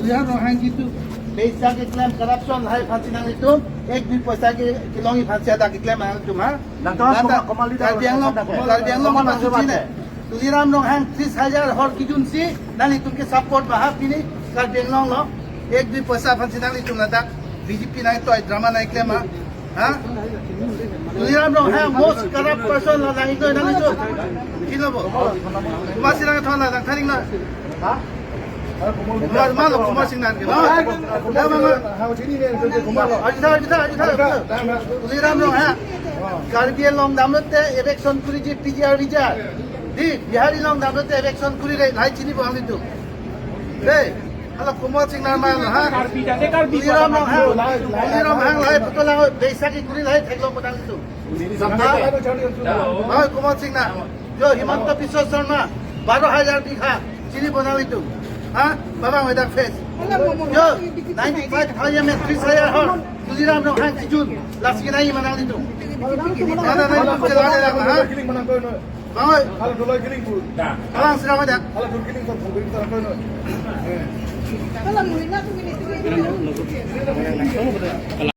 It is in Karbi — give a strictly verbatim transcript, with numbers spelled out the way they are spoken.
Tuliram Ronghang jitu beisa keklem corruption lahai aphansi nanglitum, ek dui poisa ke kelongji aphansi hadak keklem nanglitum ha. Nangtum Lata koma-, koma leader Karbi Anglong, nangtum Karbi Anglong koma nangtum nangtum ne. Tuliram Ronghang tris hajar hor kejunsi nanglitum ke support ba ha pini Karbi Anglong lo. Ek dui poisa aphansi nanglitum ladak B J P nangtoi drama nangklem ha. Ha? Tuliram Ronghang most corrupt person la nangtoi nanglitum. Kilo bo. Kumasi nangthon la nangtharing na. Ha? Kumar, malo, Kumar Singnar ke, no? Ya, mama. Ajitha, ajitha, ajitha. Tuliram Ronghang. Karbi Anglong damlote eviction kuriji P G R V G R. Di, Bihari along damlote eviction kurire, lahai chinipo nanglitum. Hey, hala Kumar Singnar ma, ha? Karbi, tangte Karbi Tuliram Ronghang. Tuliram Ronghang lahai photo lang, beisa kekuri lahai theklongpo nanglitum. Sampai. Oi, Kumar Singnar. Jo, Himanta Biswa Sarma, baro hajar bigha, chinipo nanglitum. Ha? Baba, wedak face. Jo, ninety-five thousand me tris hajar hor, Tuliram Ronghang kejun, lasi kenai ma nanglitum. Mana nanglitum chelak chelak, ha? Bang oi. Alang sira wedak.